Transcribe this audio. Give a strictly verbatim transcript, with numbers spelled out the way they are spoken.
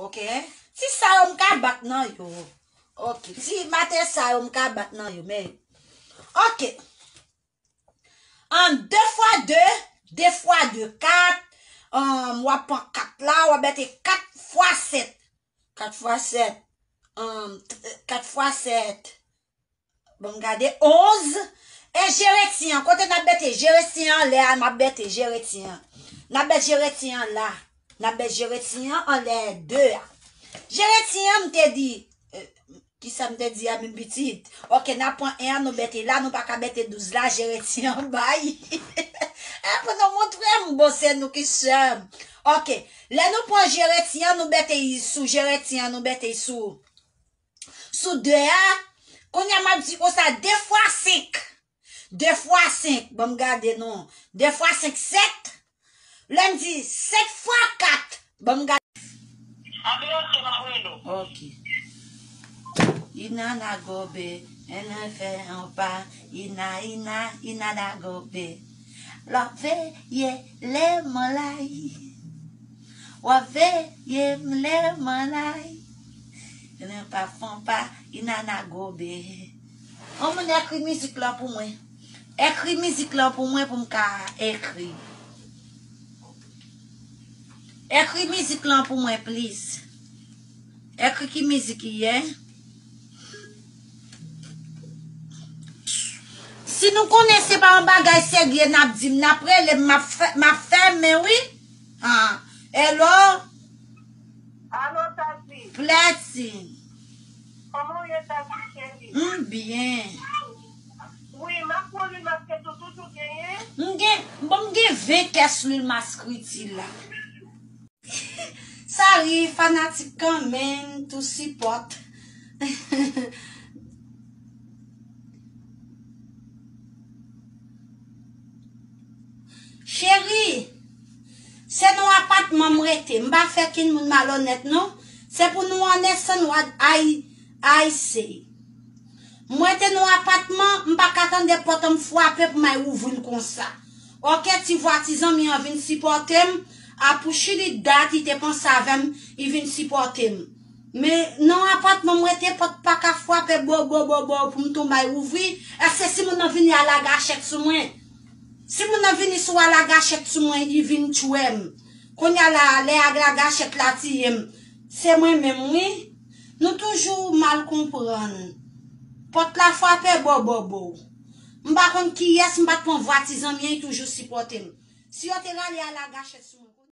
Ok? Ti sa yo m ka bat nan yo. Ok. Ti maten sa yo m ka bat nan yo. Men, ok. An, de fwa de, de fwa de, kat. An, w ap pran kat la, w ap mete kat fwa sèt. Kat fwa sèt. An, t-, kat fwa sèt. Bon, gade, onz. E jeretin an, kote n ap mete jeretin an anlè a, n ap mete jeretin an. N ap mete jeretin an la. N ap mete jeretin an anlè de a. Jeretin an, m te di, eh, kisa m te di a menm pitit? Ok, n ap pran en an, nou mete la, nou pa ka mete douz la, jeretin an bay. E pou nou montre m, bon, se nou ki sè m. Ok, lè nou pran jeretin an, nou mete l sou jeretin an, nou mete l sou sou de a. Kounye a m ap di konsa, de fwa senk. De fwa senk, ban m gade non. De fwa senk, sèt. Lè m di senk fwa kat, ban m gade. Antre antre, m ap rele w. Ok. Ina na gobe, ene fè anpa, ina, ina, ina na gobe. L ap veye lè m anlay. W ap veye m lè m anlay. Ene pa fon pa, ina na gobe. Yon moun ekri mizik lan pou mwen. Ekri mizik lan pou mwen pou m ka ekri. Ekri mizik lan pou mwen, please. Ekri ki mizik li ye. Si nou konnen se pa yon bagay serye n ap di m, n ap rele m, m ap fè-, m ap fèmen, wi. Ah, hello? Alo, Tati. Plètin. Kòman w ye, Tati cheri? M byen. Wi, m ap pran lwil maskriti ou toujou genyen? M gen, bon, m gen ven kès lwil maskriti la. Sa ri, fanatik kanmenm, tou sipòt. Cheri, se nan yon apatman m rete. M pa fè kenn moun malonèt, non. Se pou nou andesann wad ay, ay se. M rete nan yon apatman, m pa ka tande pòt an m frape pou m al ouvri l konsa. Ok, ti vwa ti zanmi an vin sipòte m. A pou chili dat li te panse avè m, li vin sipòte m. Men nan apatman m rete, pòt pa ka frape bo, bo, bo, bo pou m tonbe al ouvri. Èske si moun nan vini al agachèt sou mwen? Si moun nan vini sou al agachèt sou mwen, li vin tchwe m. Kounye a la, lè al agachèt la tiye m, se mwen menm, wi. Nou toujou mal konprann. Pòt la frape bo, bo, bo. M pa konn kiyès, m pa t pran vwa ti zanmi an, li toujou sipòte m. Si yo te rale al agachèt sou mwen.